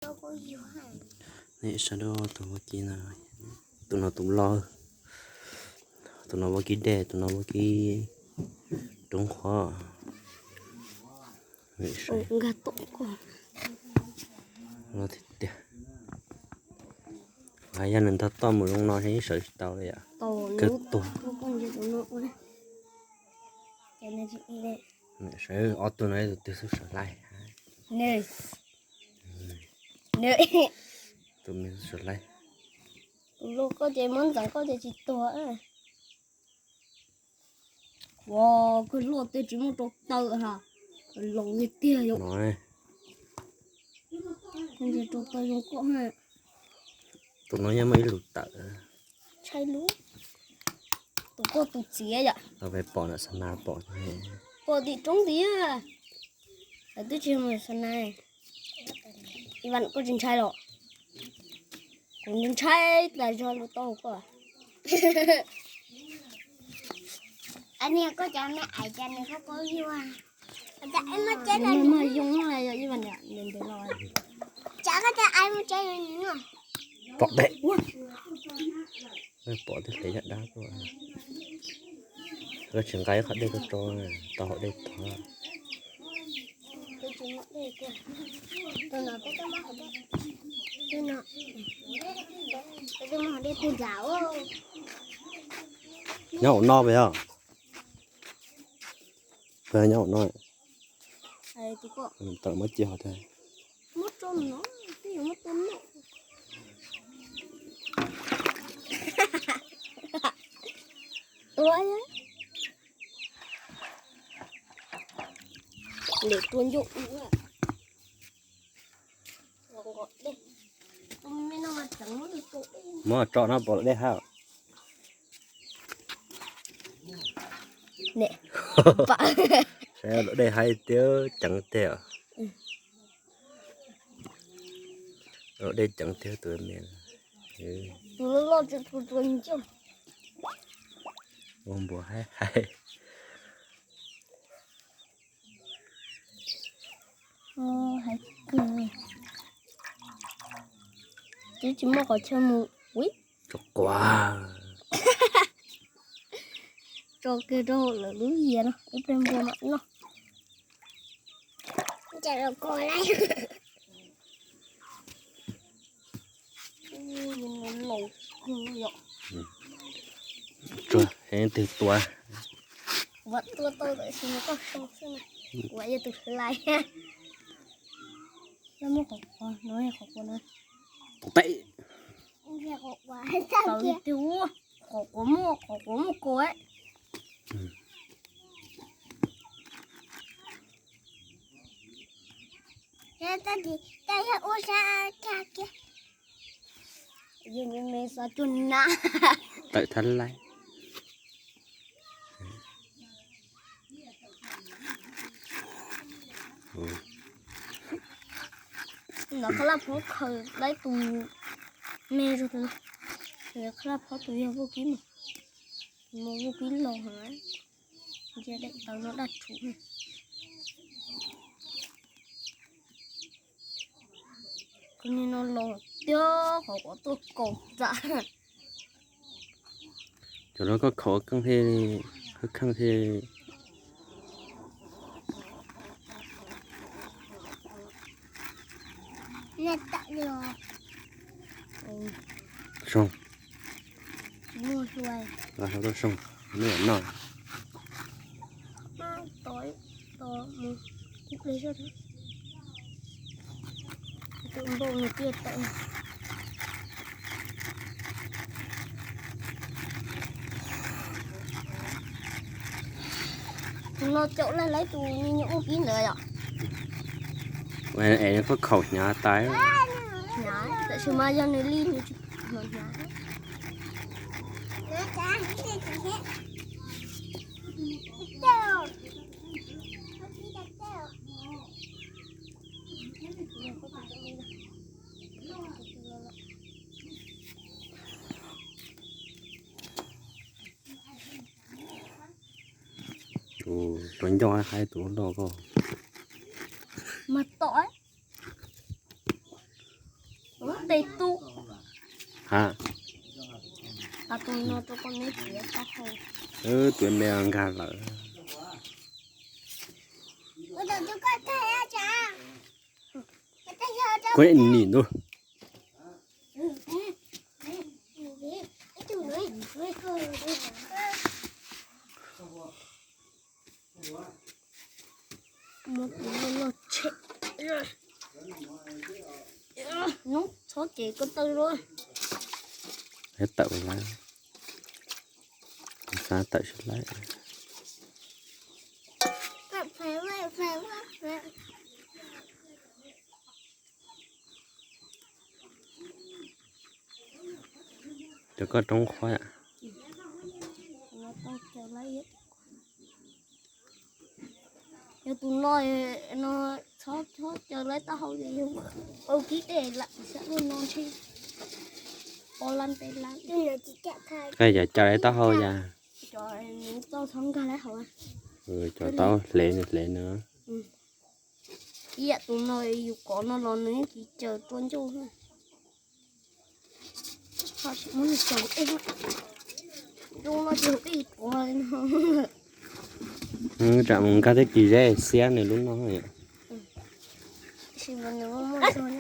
Nej saib tus vaub kib no, tus no tus loj, tus no vaub kib dej, tus no vaub kib roob qhuav. Nkag tom ko. Loj tiag tiag. Yog nws ntog toj mus zoo no yeej sawv tsis tau li yom. Kawg tuag. Sawv ob tug no ib tug twg xub sawv laij. Tus me xub sawv laij. Tus loj koj ces muab ntxeev koj ces tsis tuag. Ua, kawg loj tej tsis muaj rau taw ha. Laus li tiag yom. Rau taw zoo koj ha. Tus no yeej muaj ib lub tawm. Ntshai lub. Tus koj tus txiav yom. Tau pem pom ntawm xa nas pom. Pom tim roob tiag. Lawv twb tsis mus xa nas. Ib Vam, koj tsis ntshai los? Kuv ntshai tas zog lus tau koj. Niag koj cov me ais cas nws khaub khaub yuag. Muaj yoov no yog Ib Vam, ntev ntev los. Cas koj cov ais muaj tsev no. Pom teb. Pom tib hlev yam dab tuaj. Koj tsis nqa ib qhov dej tuaj tso, tau haus dej tod. Nyob hauv no puas yog? Puas yog nyob hauv no? Tawm muab cia hov tag. Lem tua ncauj ua. Muab tso no pom dej hab. Saib dej hab tiag, ceev tiag. Dej ceev tiag tus me. Tus loj loj tsis tus tua ncauj. Ua npua haib haib. Hais kawg. Twb tsis muaj qhov chaw mus. Ui, tso quav. Tso kiag rau lawv lub yias no ib pliag npua mam noj. Laus kawg yom. Tsuag, twg tua? Kuv tua tau tam sim no koj so xwb na. Kuv yog tus hlais. Lawv muab qhov quav no, qhov quav no. Tau li tiag, qhov quav muaj, qhov quav muaj kua. Yog me me xav cuag na. Tawm thab laib. Ntawd qhov laj phob khaws laib tus me zog tus no. Qhov laj phob tus yog vaub kib mas, tus no vaub kib laus heev. Ntsia daim tawv no daj rhuv. Koj niag no los tiag, qhov quav tuaj kaus txav. Cov no koj khaum keej thiaj, khaum keej thiaj. Zoo. Los rau tuaj zoo, nej noj. Tus no caum laj laib tus me nyuam ub kib ntawd yom. Es koj khaum hnyav tas. Hnyav, tam sim mas yog nws li nws tsis hnyav. Tus ncauj haib tus loj koj. Mas tom. Tus tes tub. Ha. Tus no rau koj neb txiav taub hau. Tus me nkag lawm. Kuv nim ntuj. Hnub txhob ces ko taw lawm. Tawm lawm, xav tawm sib laib. Cov koj roob qhuav. Yog tus no, no txhob txhob caw laib taub hau, yog au kib dej lam xyab lub no ntshe. Pov lab peb lab. Koj yog caw laib taub hau yas. Cov nws txoj txhob nkag laib hauv. Cov taub hle nws hle nws. Ib yam tus no yus kov no los nws tsis caw tua ncauj. Ho tsis muab nws caw ej. Ncauj no ces hauv peb pov no. Tsam mus nkag tej kis zeb xiab nws lub no. Tab sis mas nws muaj muaj zog.